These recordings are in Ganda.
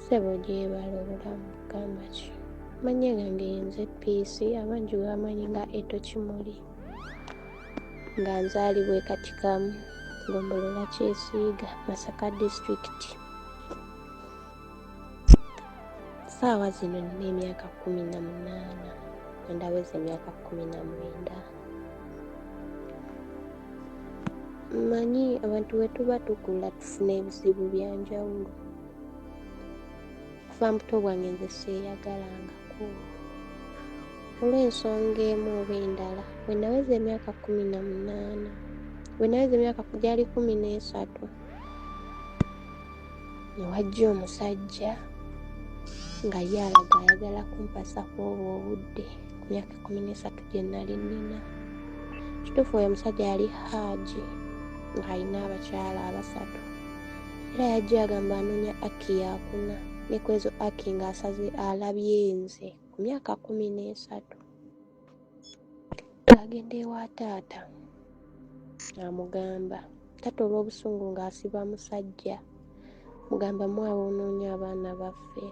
Ssebo gyebale obulamu gamba ki? Amannya gange yenze Peace abangi gwe bamanyi nga Eto Kimuli nga nzaalibwa e Katikamu, ggombolola Kyesiiga, Masaka disitulikiti. Ssaawa zino nina emyaka 18 nga ndaweza emyaka 19. Mmanyi abantu bwe tuba tukula tufuna ebizibu bya njawulo. Okuva mu buto bwange nze seeyagalangako olw'ensonga emu oba endala. Bwe naweza emyaka 18, bwe naweza emyaka gyali 13, ne wajja omusajja nga ye alaga ayagala kumpasa ku obwo obudde ku myaka 13 gye nali nnina. Kituufu oyo omusajja yali Haaji ng'alina abakyala abasatu era yajja agamba anoonya Aki yakuna ne ku ezo Aki ng'asaze alabye nze ku myaka 13. Ng'agenda ewa taata amugamba taata olw'obusungu ng'asiba musajja mugamba mwe aboonoonya abaana baffe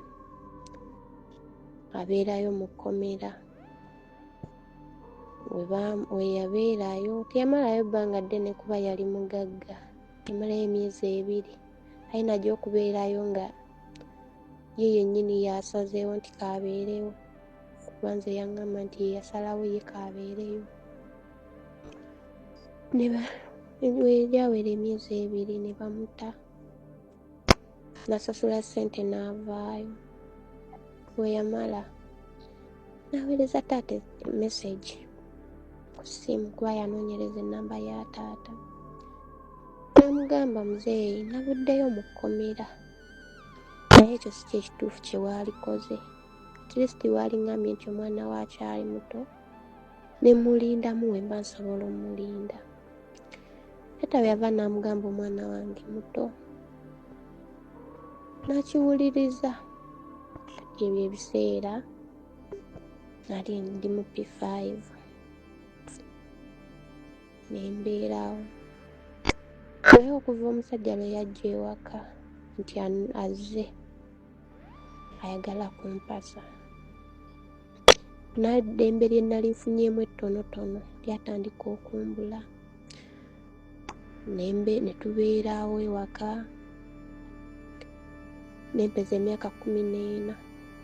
abeerayo mu kkomera. We yabeerayo teyamalayo bbanga ddene kuba yali mugagga, yamalayo emyezi 2 aye najja okubeerayo nga ye yennyini yasazeewo nti kaabeerewo kuba nze yaŋŋamba nti ye yasalawo ye kaabeereyo. We gyawera emyezi 2 ne bamuta, nasasula ssente n'avaayo. Bwe yamala n'aweereza taata message ku ssimu kuba yanoonyereza ennamba ya taata. N'amugamba muzeeyi navuddeyo mu kkomera naye ekyo si kye kituufu kye waalikoze. At least waaliŋŋambye nti omwana we akyali muto ne mmulindamu we mba nsobola omulinda. Taata bwe yava n'amugamba omwana wange muto n'akiwuliriza. Kati ebyo ebiseera nali ndi mu P5 ne mbeerawo. Naye okuva omusajja lwe yajja ewaka nti azze ayagala kumpasa, n'eddembe lye nali nfunyeemu ettonotono lyatandika okumbula. Ne tubeerawo ewaka ne mpeza emyaka 14.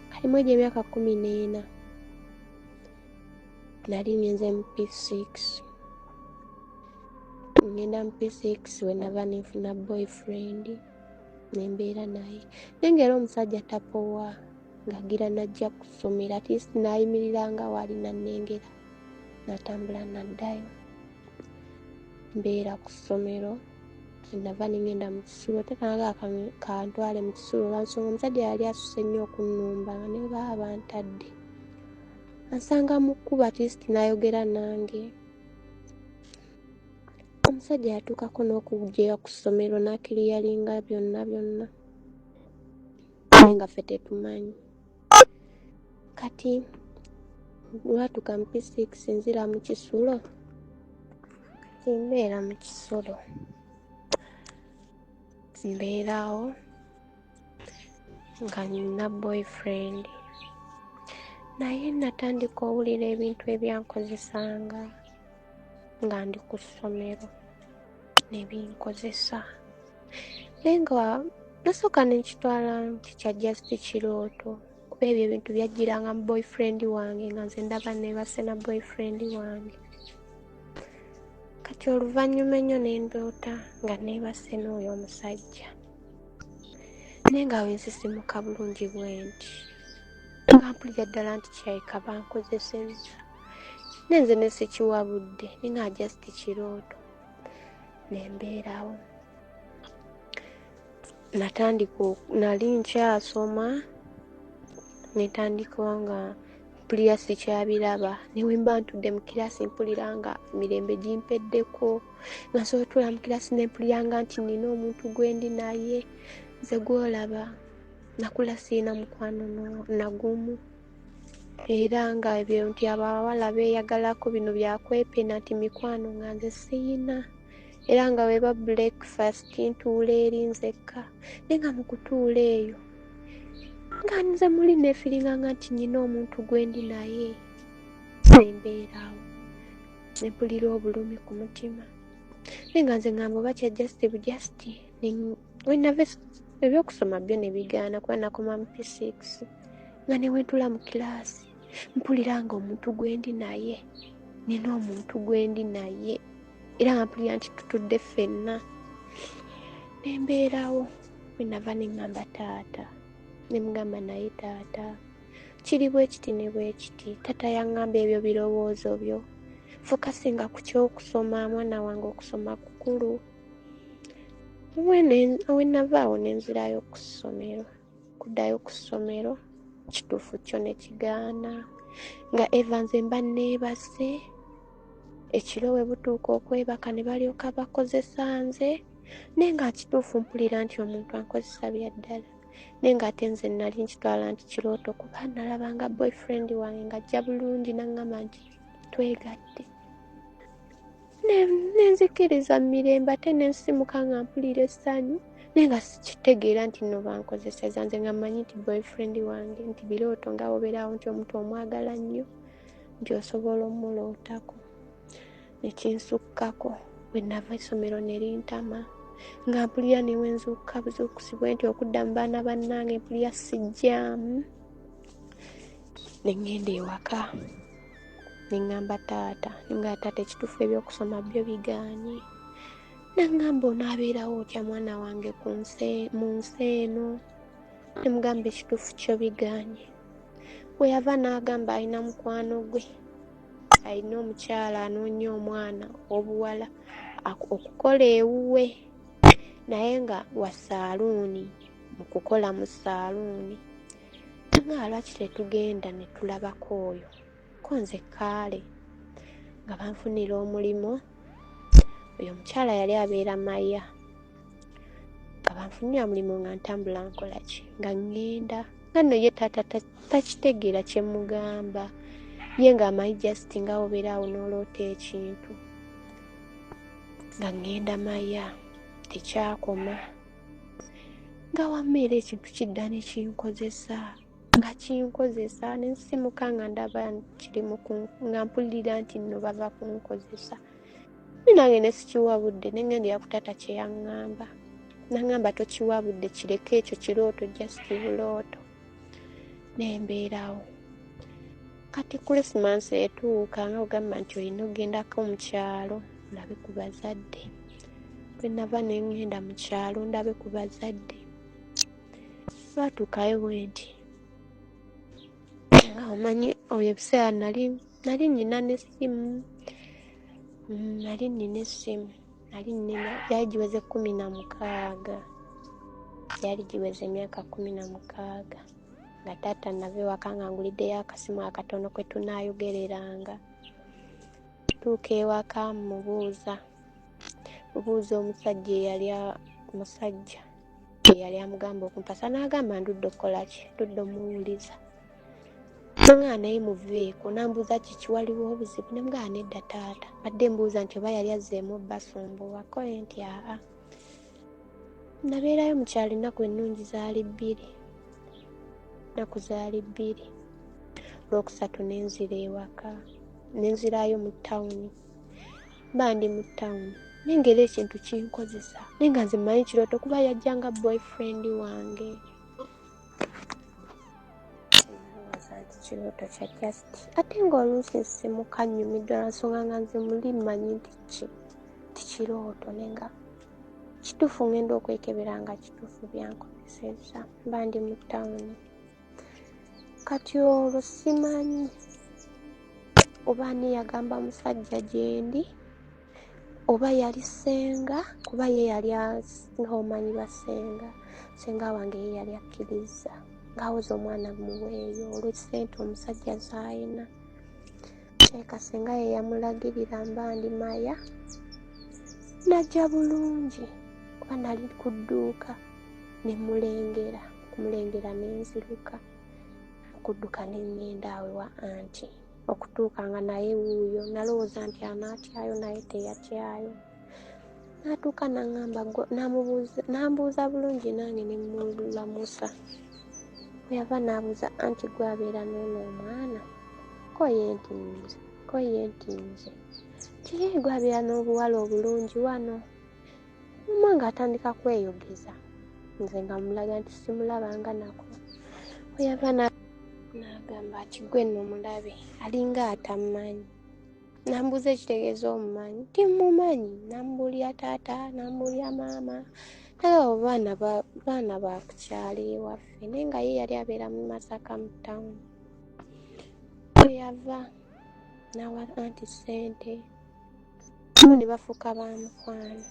Kati mu egyo emyaka 14 nali ngenze mu P6. Ngenda mu P6 we nava ne nfuna boyfriend ne mbeera naye. Naye ng'era omusajja tapowa ng'agira n'ajja ku ssomero at least n'ayimirira nga waali n'annengera n'atambula n'addayo. Mbeera ku ssomero nava ne ngenda mu kisulo taata n'agamba kantwale mu kisulo lwa nsonga omusajja yali asuse nnyo okunnumba nga ne baba bantadde. Ansanga mu kkubo at least n'ayogera nange. Omusajja yatuukako n'okujja ku ssomero n'akiriyalinga byonna byonna naye nga ffe tetumanyi. Kati lwatuuka mu P6 nzira mu kisulo, kati mbeera mu kisulo mbeerawo nga nina boyfriend naye natandika owulira ebintu ebyankozesanga nga ndi ku ssomero ne binkozesa. Naye nga nasooka ne nkitwala nti kya just kirooto kuba ebyo ebintu byajjiranga mu boyfriend wange nga nze ndaba neebase na boyfriend wange. Kati oluvannyuma ennyo ne ndoota nga neebase n'oyo omusajja naye nga we nsisimuka bulungi bwe nti nga mpulira ddala nti kirabika bankozesezza naye nze ne sikiwa budde naye nga just kirooto ne mbeerawo. Natandika nali nkyasoma ne ntandika nga mpulira sikyabiraba ne bwe mba ntudde mu kiraasi mpulira nga mirembe gimpeddeko nga nsobola otuula mu kiraasi ne mpulira nga nti nina omuntu gwe ndi naye nze gw'olaba nakula sirina mukwano nagumu era nga ebyo nti abawala beeyagalako bino byakwepena nti mikwano nga nze siyina era nga weba breakfast ntuula eri nzekka naye nga mu kutuula eyo Nga nze muli neefiringa nga nti nnyina omuntu gwe ndi naye. Nembeeraawo ne mpulira obulumi ku mutima, naye nga nze ngamba oba kya just bu just. Wenava ebyokusoma byo ne bigaana, kuba nakoma mu P6, nga ne wentula mu kilaasi mpulira nga omuntu gwe ndi naye, nina omuntu gwe ndi naye, era nga mpulira nti tutudde ffenna. Nembeerawo. Wenava ne ŋŋamba taata, ne mugamba, "Naye taata, kiri bwe kiti ne bwe kiti." Taata yaŋŋamba, "Ebyo birowoozo byo, focusinga ku kyokusoma, mwana wange, okusoma kukulu." Wenavaawo nenzirayo ku ssomero, kuddayo ku ssomero kituufu kyo ne kigaana, nga eva nze mba neebase ekiro, we butuuka okwebaka ne balyoka bakozesa nze, naye nga kituufu mpulira nti omuntu ankozesa bya ddala, naye ng'ate nze nali nkitwala nti kirooto, kuba nalabanga boyfriend wange ng'ajja bulungi naŋŋamba nti twegatte, nenzikiriza mu mirembe, ate nensimuka nga mpulira essanyu, naye nga sikitegeera nti nno bankozeseza. Nze nga mmanyi nti boyfriend wange, nti birooto nga wobeerawo nti omuntu omwagala nnyo nti osobola omulootako nekinsukkako. Bwe nava essomero ne lintama, nga mpulira newenzuukuka buzuukusi bwe nti okudda mu baana bannange mpulira sijjaamu. Ne ŋŋenda ewaka ne ŋŋamba taata, ne "Taata, ekituufu ebyokusoma byo bigaanye." Naŋŋamba, "Onaabeerawo otya, mwana wange, mu nsi eno?" Ne mugamba, "Ekituufu kyo bigaanye." Bwe yava n'agamba alina mukwano gwe alina omukyala anoonya omwana obuwala okukola ewuwe, naye nga wa saaluuni, mu kukola mu saaluuni, nga lwaki tetugenda ne tulabako oyo? Ko nze kaale, nga banfunira omulimu. Oyo omukyala yali abeera Maya, nga banfunira omulimu, nga ntambula nkola ki, nga ŋŋenda, nga nno ye taata takitegeera kye mugamba, ye ng'amanyi just nga obeeraawo n'oloota ekintu. Nga ŋŋenda Maya, tekyakoma, nga wamma era ekintu kidda ne kinkozesa, nga kinkozesa, ne nsimuka nga ndaba kiri nga mpulira nti nno bava kunkozesa, nange ne sikiwa budde, ne ŋŋenda ku taata kye yaŋŋamba, naŋŋamba, "Tokiwa budde, kireke, ekyo kirooto, just bulooto." Nembeerawo. Kati Christmas etuuka, nga ogamba nti olina ogendako mu kyalo olabe ku bazadde. Bwe nava ne ŋŋenda mu kyalo ndabe ku bazadde, lwatuukayo bwe nti, nga omanyi oyo ebiseera nali nnina n'essimu, nali nnina essimu, nali nnina, yali giweze 16, yali giweze emyaka 16, nga taata nava ewaka nga nguliddeyo akasimu akatono kwe tunaayogereranga. Tuuka ewaka, mubuuza omusajja eyali omusajja eyali amugamba okumpasa, n'agamba ndudde okukola ki, ndudde omuwuliza nga naye muveeko. Nambuuza, "Kiki, waliwo obuzibu?" Ne mugamba, "Nedda taata, badde mbuuza nti oba yali azzeemu basumbuwako." Nti aa, nabeerayo mu kyalo ennaku ennungi zaali 2, ennaku zaali 2. Olwokusatu nenzira ewaka, nenzirayo mu tawuni. Mba ndi mu tawuni, naye ng'era ekintu kinkozesa, naye nga nze mmanyi kirooto, kuba yajja nga boyfriend wange, ndowooza nti kirooto kya just, ate ng'oluusi nsimuka nnyumiddwa lwa nsonga nga nze muli mmanyi nti ki ti kirooto, naye nga kituufu ngenda okwekebera nga kituufu byankozesezza. Mba ndi mu tawuni. Kati olwo simanyi oba ani yagamba musajja gyendi, oba yali ssenga, kuba ye yali nga omanyi bassenga, ssenga wange ye yali akkirizza ng'awoza omwana muweeyo olw'essente omusajja z'ayina. Teeka ssenga ye yamulagirira. Mba ndi Maya, najja bulungi kuba nali ku dduuka, ne mulengera, kumulengera ne nziruka okudduka ne ŋŋenda awo ewa anti. Okutuuka nga naye wuuyo, nalowooza nti anaatyayo, naye teyatyayo. N'atuuka n'aŋŋamba, n'ambuuza bulungi, nange ne mulamusa. Bwe yava n'abuuza anti gwe abeera n'ono omwana? Ko ye nti nze, ko ye nti nze. Nti ye gwe abeera n'obuwala obulungi wano? Mama ng'atandika kweyogeza. Nze nga mulaga nti simulabanga nako. Bwe yava n'agamba ati gwe nno mulabe, alinga atammanyi. Nambuuza ekitegeeza omumanyi, timmumanyi. Nambuulira taata, nambuulira maama. Naye abo baana ba ku kyalo ewaffe, naye nga ye yali abeera mu Masaka mu ttawuni. Bwe yava n'awa anti ssente, bo ne bafuuka ba mukwano.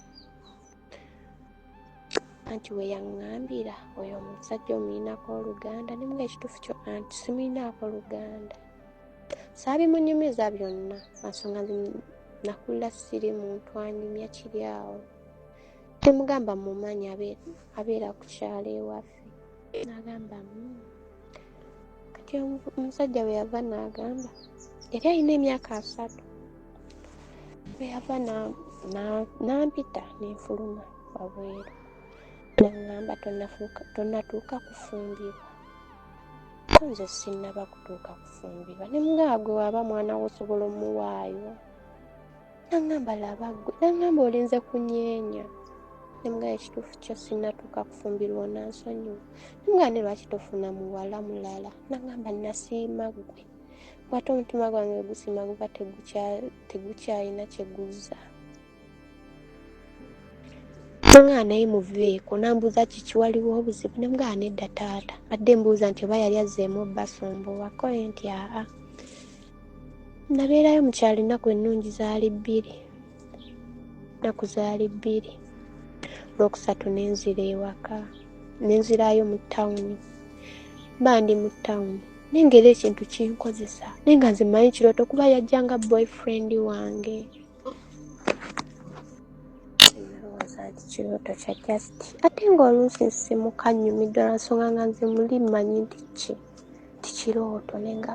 Anti we yaŋŋambira oyo omusajja omulinako oluganda, ne muga ekituufu kyo anti simulinaako luganda. Saabimunyumiza byonna, lwa nsonga nze nakula siri muntu anyumya kiri awo. Ne mugamba mmumanyi abeera ku kyalo ewaffe. N'agamba Kati omusajja bwe yava n'agamba yali alina emyaka 30. Bwe yava n'ampita ne nfuluma wabweru. N'aŋŋamba tonnatuuka kufumbirwa. Ko nze sinnaba kutuuka kufumbirwa. Ne mugamba gwe waba mwana wo osobola omuwaayo. N'aŋŋamba laba ggwe, n'aŋŋamba olinze kunyeenya. Ne mugamba ekituufu kyo sinnatuuka kufumbirwa onansonyiwa. Ne mugamba ne lwaki tofuna muwala mulala? N'aŋŋamba nasiima ggwe. Bw'ate omutima gwange gusiima guba tegukyalina kye guzza. Nga naye muveeko n'ambuuza kiki waliwo obuzibu, ne mugamba nedda taata. Badde mbuuza nti oba yali azzeemu obbasumbuwa, ko ye nti aa. Nabeerayo mu kyalo ennaku ennungi zaali bbiri. Ennaku zaali bbiri. Olwokusatu ne nzira ewaka, ne nzirayo mu ttawuni. Mba ndi mu ttawuni naye ng'era ekintu kinkozesa naye nga nze mmanyi kirooto kuba yajja nga boyfriend wange. Nalowooza nti kirooto kya just ate ng'oluusi nsimuka nnyumiddwa lwa nsonga nga nze muli mmanyi nti ki nti kirooto naye nga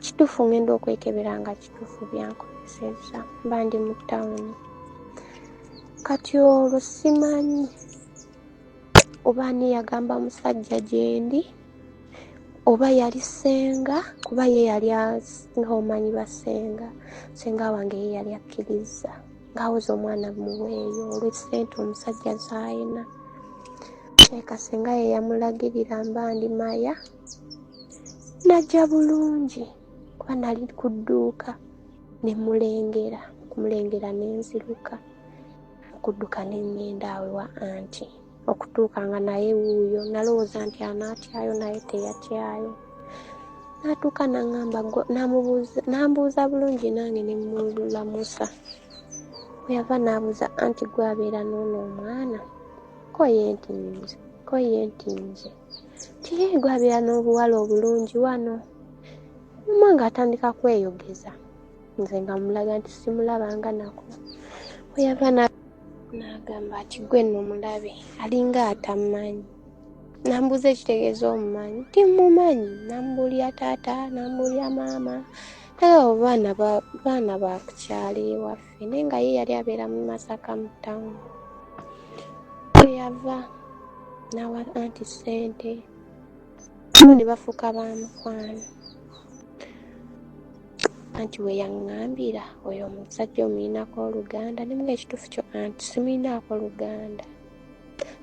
kituufu ngenda okwekebera nga kituufu byankozesezza mba ndi mu ttawuni. Kati olwo simanyi oba ani yagamba musajja gyendi oba yali ssenga kuba ye yali nga omanyi bassenga, ssenga wange ye yali akkirizza ng'awoza omwana muweeyo olw'essente omusajja z'alina. Kirabika ssenga ye yamulagirira mba ndi maya n'ajja bulungi kuba nali ku dduuka ne mmulengera, okumulengera ne nziruka okudduka ne ŋŋenda awo ewa anti okutuuka nga naye wuuyo nalowooza nti anaatyayo naye teyatyayo. N'atuuka n'aŋŋamba n'ambuuza bulungi nange ne mmulamusa. Bwe yava n'abuuza anti gwe abeera n'ono omwana? Ko ye nti nze, ko ye nti nze. Nti ye gwe abeera n'obuwala obulungi wano? Mama ng'atandika kweyogeza. Nze nga mulaga nti simulabanga nako. Bwe yava n'agamba ati gwe nno mulabe, alinga atammanyi. Nambuuza ekitegeeza omumanyi, timmumanyi. Nambuulira taata, nambuulira maama. Naye abo baana ba ku kyalo ewaffe naye nga ye yali abeera mu Masaka mu ttawuni. Bwe yava n'awa anti ssente, bo ne bafuuka ba mukwano. Anti we yaŋŋambira oyo omusajja omulinako oluganda, ne mugamba ekituufu kyo anti simulinaako luganda.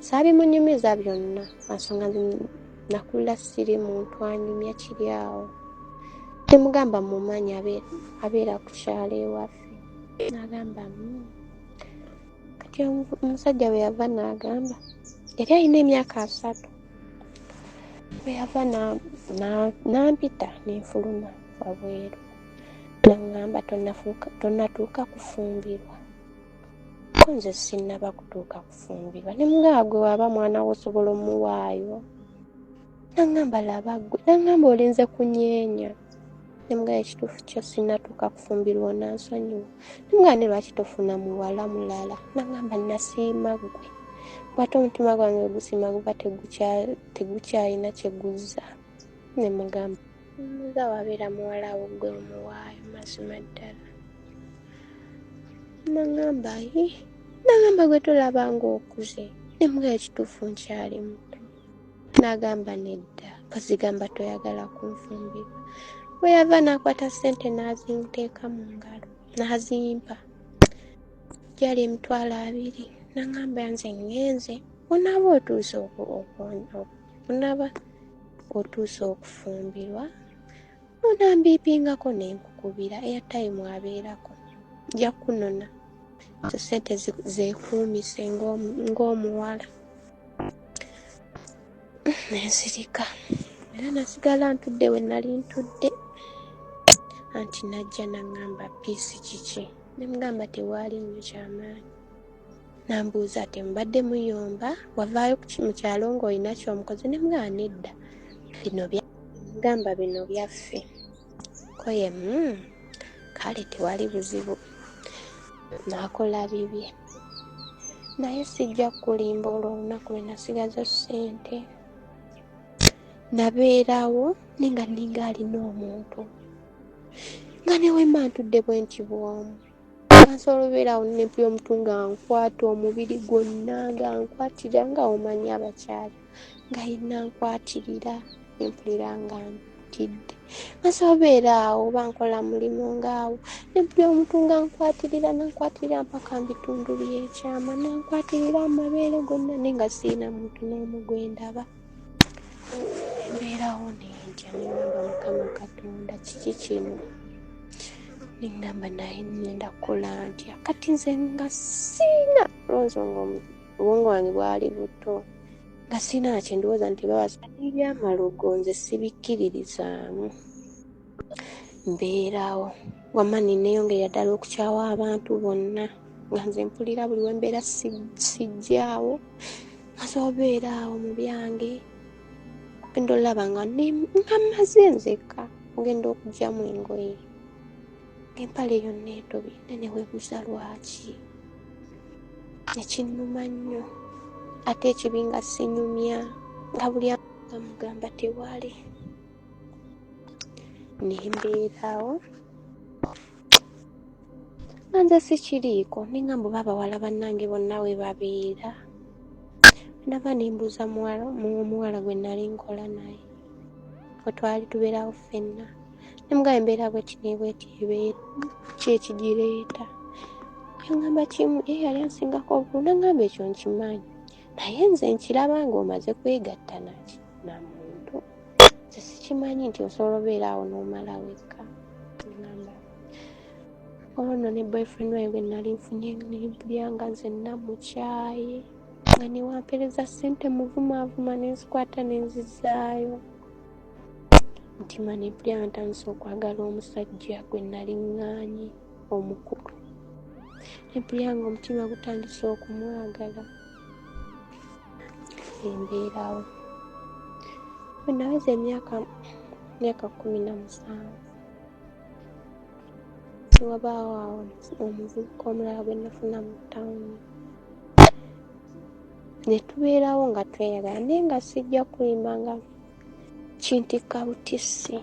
Saabimunyumiza byonna lwa nsonga nze nakula siri muntu anyumya kiri awo. Ne mugamba mmumanyi abeera ku kyalo ewaffe. N'agamba Kati omusajja bwe yava n'agamba yali alina emyaka 30. Bwe yava n'ampita ne nfuluma wabweru. N'aŋŋamba tonnatuuka kufumbirwa. Ko nze sinnaba kutuuka kufumbirwa. Ne mugamba gwe waba mwana wo osobola omuwaayo? N'aŋŋamba laba ggwe, n'aŋŋamba olinze kunyeenya. Ne mugamba ekituufu kyo sinnatuuka kufumbirwa onansonyiwa. Ne mugamba ne lwaki tofuna muwala mulala? N'aŋŋamba nasiima ggwe. Bw'ate omutima gwange gusiima guba tegukyalina kye guzza. Ne mugamba muza wabeera muwala wo ggwe omuwaayo mazima ddala. N'aŋŋamba hi, n'aŋŋamba gwe tolaba ng'okuze. Ne mugamba ekituufu nkyali muto. N'agamba nedda. Kozigamba toyagala kunfumbirwa. Bwe yava n'akwata ssente n'azinteeka mu ngalo, n'azimpa. Gyali 20,000. N'aŋŋamba nze ŋŋenze, onaaba otuuse okufumbirwa, onambiipingako ne nkukubira, airtime abeerako, nja kunona. Ezo ssente zeekuumise ng'omuwala. Nensirika era nasigala ntudde we nali ntudde. Anti najja n'aŋŋamba Peace kiki? Ne mugamba tewaali nnyo kyamaanyi. Nambuuza ate mubadde muyomba, wavaayo mu kyalo ng'olina ky'omukoze? Ne mugamba nedda, mugamba bino byaffe. Koye kale tewali buzibu, n'akola bibye. Naye sijja kulimba, olwo olunaku lwe nasigaza ssente nabeerawo naye nga nninga alina omuntu, nga ne we mba ntudde bwe nti bw'omu nsobola obeerawo ne mpulira omuntu ng'ankwata omubiri gwonna, ng'ankwatira nga omanyi abakyala, nga yenna ankwatirira, ne mpulira nga ntidde. Nga nsobola obeera awo oba nkola mulimu ng'awo, ne mpulira omuntu ng'ankwatirira, n'ankwatirira mpaka mu bitundu by'ekyama, n'ankwatirira amabeere gonna, naye nga sirina muntu n'omu gwe ndaba. Mbeerawo ne ntya, ne ŋŋamba Mukama Katonda kiki kino? Ne ŋŋamba naye ŋŋenda kukola ntya? Kati nze nga siina olw'ensonga obwongo bwange bwali buto, nga siina na kye ndowooza nti babaza ebyamalogo nze sibikkiririzaamu. Mbeerawo wamma ne neeyongerera ddala okukyawa abantu bonna, nga nze mpulira buli we mbeera sijjaawo, nga nsobola obeera awo mu byange. Ogenda olaba nga mmaze nzekka, ogenda okuggyamu engoye, ng'empale yonna etobye, ne weebuuza lwaki. Nekinnuma nnyo, ate ekibi nga sinyumya, nga buli amugamba tewali. Ne mbeerawo nga nze sikiriiko, ne ŋŋamba oba abawala bannange bonna we babeera. Nava ne mbuuza omuwala gwe nali nkola naye, bwe twali tubeerawo ffenna. Ne mugamba embeera bw'eti ne bw'eti ebeera, ki ekigireeta? Yaŋŋamba kimu, ye yali ansingako obukulu, n'aŋŋamba ekyo nkimanyi, naye nze nkiraba ng'omaze kwegatta naki na muntu. Nze sikimanyi nti osobola obeera awo n'omala wekka. Ŋŋamba olwo nno ne boyfriend wange gwe nali nfunye ne mpulira nga nzenna mukyaye, nga ne wampeereza ssente muvumaavuma ne nzikwata ne nzizaayo. Mutima ne mpulira nga ntandise okwagala omusajja gwe nali ŋŋaanye omukulu. Ne mpulira nga omutima gutandise okumwagala. Embeerawo. Bwe naweza emyaka 17, wabaawo awo omuvubuka omulala gwe nafuna mu tawuni. Ne tubeerawo nga tweyagala, naye nga sijja kulimba nga kintikka butisi.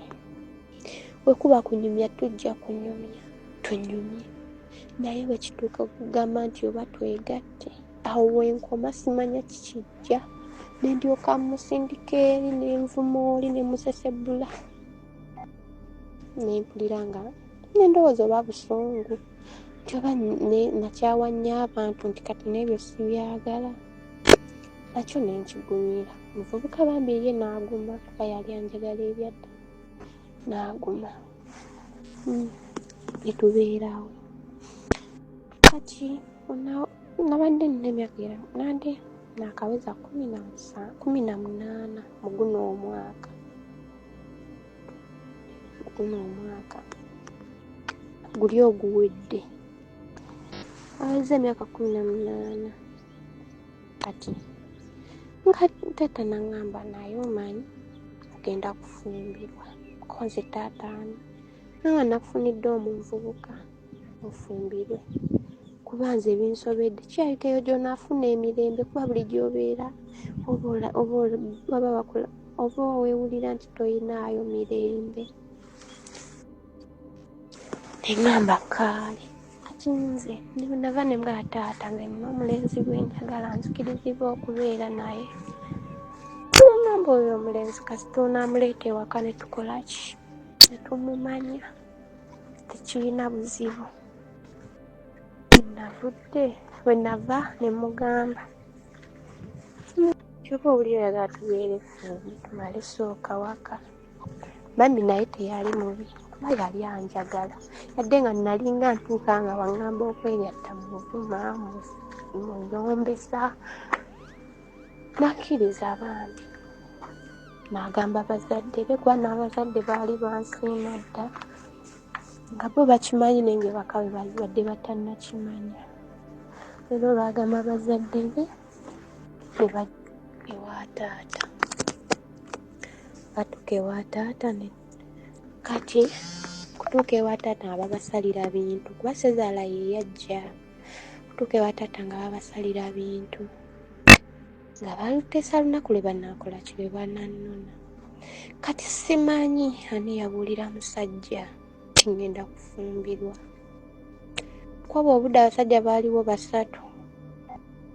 Bwe kuba kunyumya tujja kunyumya, tunyumye. Naye bwe kituuka okugamba nti oba twegatte, awo we nkoma simanya kikijja. Ne ndyoka mmusindika eri, ne nvuma oli, ne musesebbula. Ne mpulira nga ne ndowooza oba busungu, nti oba nakyawa nnyo abantu nti kati n'ebyo sibyagala. Nakyo ne nkigumira. Omuvubuka bambi ye n'aguma, kuba yali anjagala ebyadda, n'aguma. Ne tubeerawo. Kati nabadde nina emyaka era nabadde naakaweza 18 mu guno omwaka. Mu guno omwaka guli oguwedde. Aweza emyaka 18. Kati nga taata n'aŋŋamba naye omanyi ogenda kufumbirwa. Ko nze taata ani? Nanga nakufunidde omuvubuka ofumbirwe. Kuba nze binsobedde, kirabika eyo gy'onaafuna emirembe, kuba buli gy'obeera oba weewulira nti toyinaayo mirembe. Ne ŋŋamba kaale. Kati nze nava ne mugamba taata nze nina omulenzi gwe njagala nzikirizibwa okubeera naye. Nangamba oyo omulenzi kasita onaamuleeta ewaka ne tukola ki, ne tumumanya, tekirina buzibu. Navudde we nava ne mugamba, kyoba owulira oyagala tubeere ffembi tumale sooka waka. Bambi naye teyali mubi kuba yali anjagala, yadde nga nalinga ntuuka nga waŋŋamba okwegatta muvuma muyombesa, nakkiriza bambi. N'agamba bazadde be, kuba n'abazadde baali bansiima dda nga bo bakimanyi, naye nga ewaka we badde batannakimanya. Era olwagamba bazadde be ne bajja ewa taata, batuuka ewa taata ne kati kutuuka ewa taata nga babasalira bintu, kuba ssezaala ye yajja. Kutuuka ewa taata nga babasalira bintu, nga baluteesa lunaku lwe banaakola ki, lwe banannona. Kati simanyi ani yabuulira musajja nti ngenda kufumbirwa, kuba obudde abasajja baaliwo basatu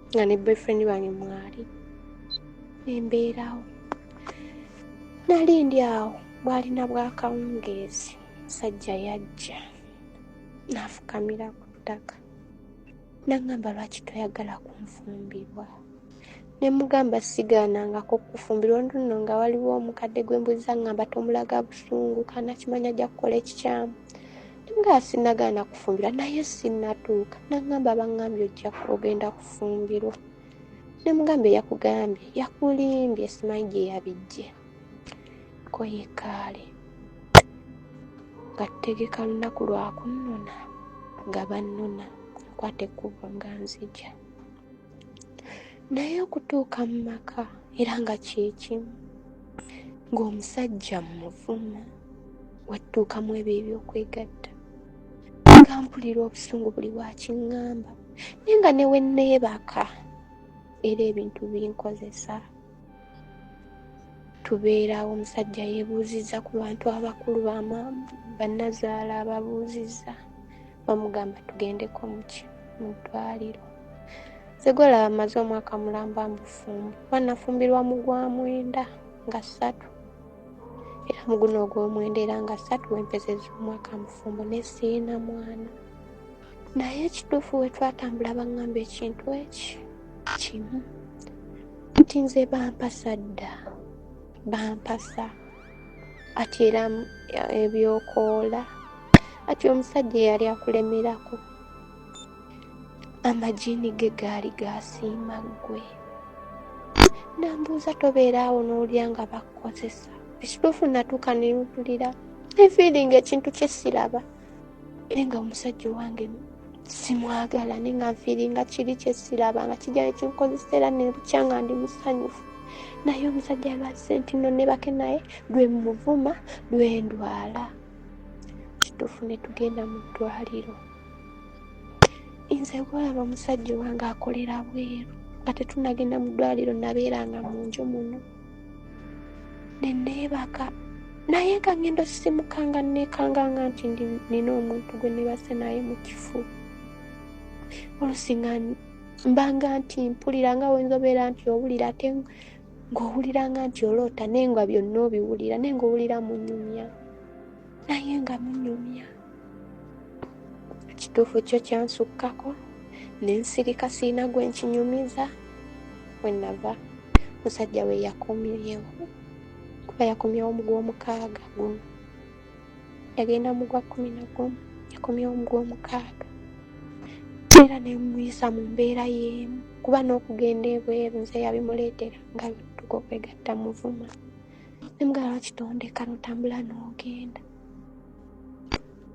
nga ne boyfriend wange mwali. Embeerawo nali ndi awo, bwalina bwakawungeezi, musajja yajja n'afukamira ku ttaka n'aŋŋamba, lwaki toyagala kunfumbirwa? Ne mugamba sigaanangako kufumbirwa, nno nga waliwo omukadde gwe mbuuza ŋŋamba tomulaga busungu, kanakimanya ajja kukola ekikyamu. Ne mugamba sinnagaana kufumbirwa naye sinnatuuka. N'aŋŋamba baŋŋambye ojja ogenda kufumbirwa. Ne mugamba eyakugambye yakulimbye, simanyi gye yabiggye. Ko ye kaale nga tutegeka lunaku lwa kunnona, nga bannona nkwata ekkubo nga nzija. Naye okutuuka mu maka era nga kye kimu, ng'omusajja muvuma, wetutuukamu ebyo ebyokwegatta nga mpulira obusungu buli bwakiŋŋamba, naye nga ne we neebaka era ebintu binkozesa. Tubeerawo, omusajja yeebuuzizza ku bantu abakulu, bannazaala ababuuzizza, bamugamba tugendeko muki mu ddwaliro. Nze gw'olaba mmaze omwaka mulamba mu bufumbo, kuba nafumbirwa mu gwa 9 nga 3, era mu guno ogw'omwenda era nga 3 wempezezza omwaka mu bufumbo ne sirina mwana. Naye ekituufu we twatambula baŋŋamba ekintu eki kimu, nti nze bampasa dda, bampasa ati era ebyokoola ati omusajja eyali akulemerako amajiini ge gaali gasiima ggwe. Nambuuza tobeera awo n'owulira nga bakukozesa? Ekituufu natuuka ne mpulira nfiiringa ekintu kye siraba, naye nga omusajja owange simwagala, naye nga nfiiringa kiri kye siraba nga kijja ne kinkozesa, era ne bukya nga ndi musanyufu. Naye omusajja lwazze nti nno nebake naye, lwe muvuma lwe ndwala. Kituufu ne tugenda mu ddwaliro. Nze gwolaba omusajja owange akolera bweru, nga tetunnagenda mu ddwaliro nabeeranga mu nju muno ne neebaka, naye nga ngenda osisimuka nga neekanganga nti nina omuntu gwe neebase naye mu kifuba. Oluusi nga mbanga nti mpulira nga wenzobeera nti owulira, ate ng'owulira nga nti oloota, naye nga byonna obiwulira, naye ng'owulira munyumya, naye nga munyumya. Ekituufu kyo kyansukkako ne nsirika, sirina gwe nkinyumiza. We nava musajja we yakomyewo, kuba yakomyewo mu gw'omukaaga guno, yagenda mu gwa 11, yakomyewo mu gw'omukaaga, era ne muyisa mu mbeera y'emu, kuba n'okugenda ebweru nze yabimuleetera nga tuka okwegatta muvuma. Ne mugamba lwaki tondeka n'otambula n'ogenda?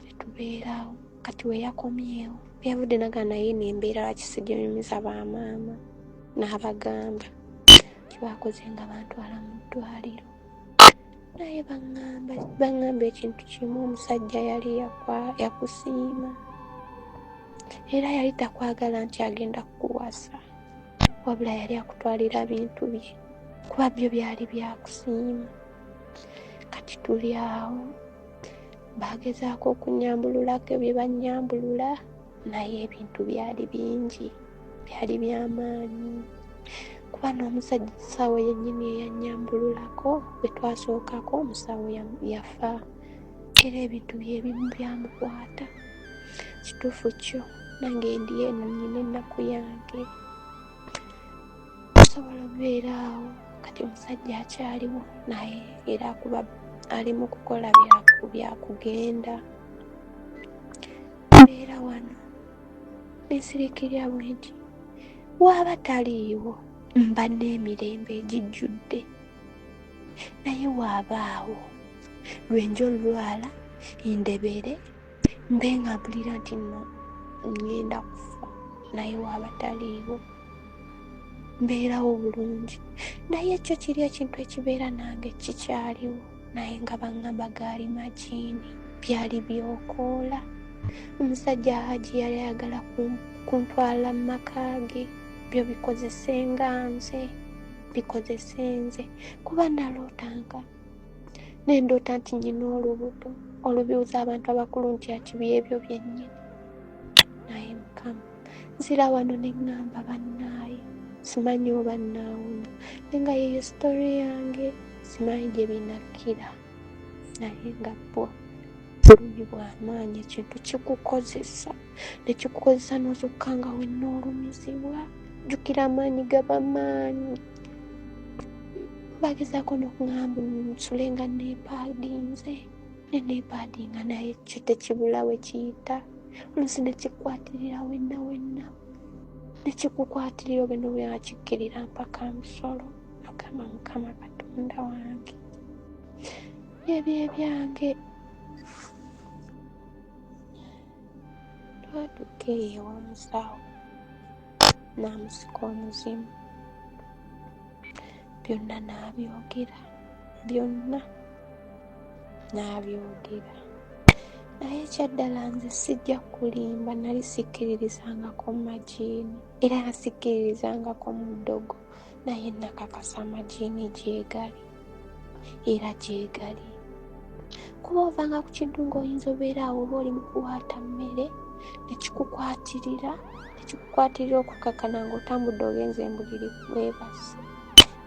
Tetubeerawo. Kati we yakomyewo yavudde naga naye nembeera lwaki siginyumiza bamaama n'abagamba kibakoze nga bantwala mu ddwaliro, naye baŋŋamba ekintu kimu, omusajja yali yakusiima era yali takwagala nti agenda kukuwasa, wabula yali akutwalira bintu bye kuba byo byali byakusiima. Kati tuli awo bagezaako okunyambululako bye bannyambulula, naye ebintu byali bingi, byali byamaanyi. Kuba n'omusawo yennyini eyannyambululako bwe twasookako omusawo yafa era ebintu byebimu byamukwata. Kituufu kyo nange ndi eno nnyina ennaku yange. Osobola obeera awo kati omusajja akyaliwo naye era akuba ali mu kukola byakugenda. Mbeera wano nensirikirira bwe nti waaba taliiwo mba n'emirembe egijjudde naye waabaawo lwenja olwala ndebere mbe nga mpulira nti nno ngenda kufa naye waaba taliiwo mbeerawo bulungi naye ekyo kiri ekintu ekibeera nange kikyaliwo naye nga baŋŋamba gaali majiini byali byokoola omusajja haji yali ayagala kuntwala mu maka ge byo bikozese nga nze bikozese nze kuba nalootanga nendoota nti nyina olubuto olubiuza abantu abakulu nti akibi ebyo byennyini naye mukama nzira wano ne ŋŋamba bannaaye simanyi oba nnaawona naye nga yeyo sitori yange simanyi gye binakkira naye nga bwo bulumi bw'amaanyi ekintu kikukozesa ne kikukozesa n'ozukka nga wenna olumizibwa jjukira amaanyi gaba maanyi bagezaako n'okuŋamba nsule nga neepaadinze ne neepaadinga naye kyo tekibula we kiyita oluusi ne kikwatirira wenna wenna ne kikukwatirira ogenda obera kikkirira mpaka musolo mukama mukama katonda wange byebyo ebyange twatuuka eyo ew'omusawo n'amusika omuzimu byonna n'abyogera byonna n'abyogera naye ekyaddala nze sijja kulimba nali sikkiririzangako mu majiini era nsikkiririzangako mu ddogo naye nakakasa amajiini gyegali era gyegali kuba ovanga ku kintu ng'oyinza obeera awo oba oli mu kuwaata mmere nekikukwatirira nekikukwatirira okukakana ng'otambudde ogenze embuliri weebase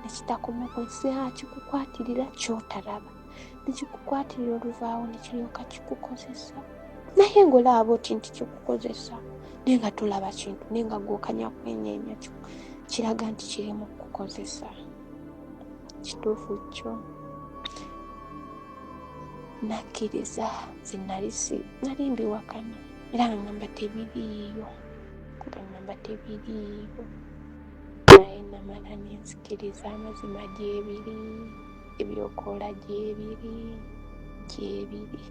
nekitakoma ku nsi kikukwatirira kyotalaba nekikukwatirira oluvaawo nekiryoka kikukozesa naye ng'olaba oti nti kikukozesa naye nga tolaba kintu naye nga gwokanya kwenyeenya kiraga nti kiri mu kukozesa kituufu kyo nakkiriza nze nali si nali mbiwakana era nga ngamba tebiriiyo nga ngamba tebiriiyo naye namala nenzikiriza amazima gyebiri ebyokoola gyebiri gyebiri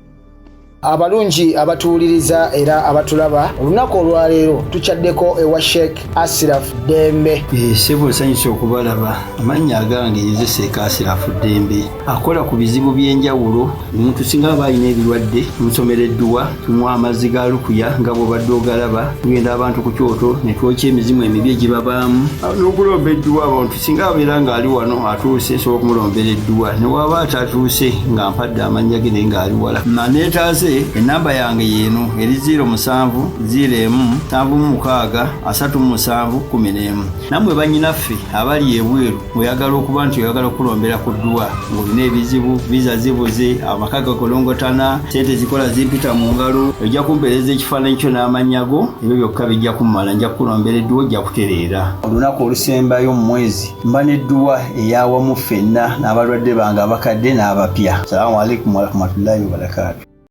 Abalungi abatuwuliriza era abatulaba olunaku olwaleero tukyaddeko ewa Sheikh Asiraf Ddembe. Eh, ssebo nsanyuse okubalaba. Amannya agange nze Sheikh Asiraf Ddembe, akola ku bizibu by'enjawulo. Omuntu singa aba alina ebirwadde tumusomera edduwa, tumuwa amazzi ga lukuya nga bw'obadde ogalaba, tugenda abantu ku kyoto ne twokya emizimu emibi egibabaamu n'okulomba edduwa. Abantu singa abeera ng'ali wano atuuse nsobola okumulombera edduwa, ne waba atatuuse nga mpadde amannya ge naye ng'ali wala naneetaaze. Ennamba yange yeeno eri 07 01 76 37 11. Nammwe bannyinaffe abali ebweru oyagala okuba nti oyagala okulombera ku dduwa ng'olina ebizibu, viza zibuze, amaka gakolongotana, sente zikola zimpita mu ngalo, ojja kumpeereza ekifaananyi kyo n'amannya go, ebyo byokka bijja kummala, nja kukulombera edduwa ojja kutereera. Olunaku olusembayo mu mwezi mba n'edduwa ey'awamu ffenna n'abalwadde bange abakadde n'abapya. Salaamu alaikum warahmatullahi wabarakaatu.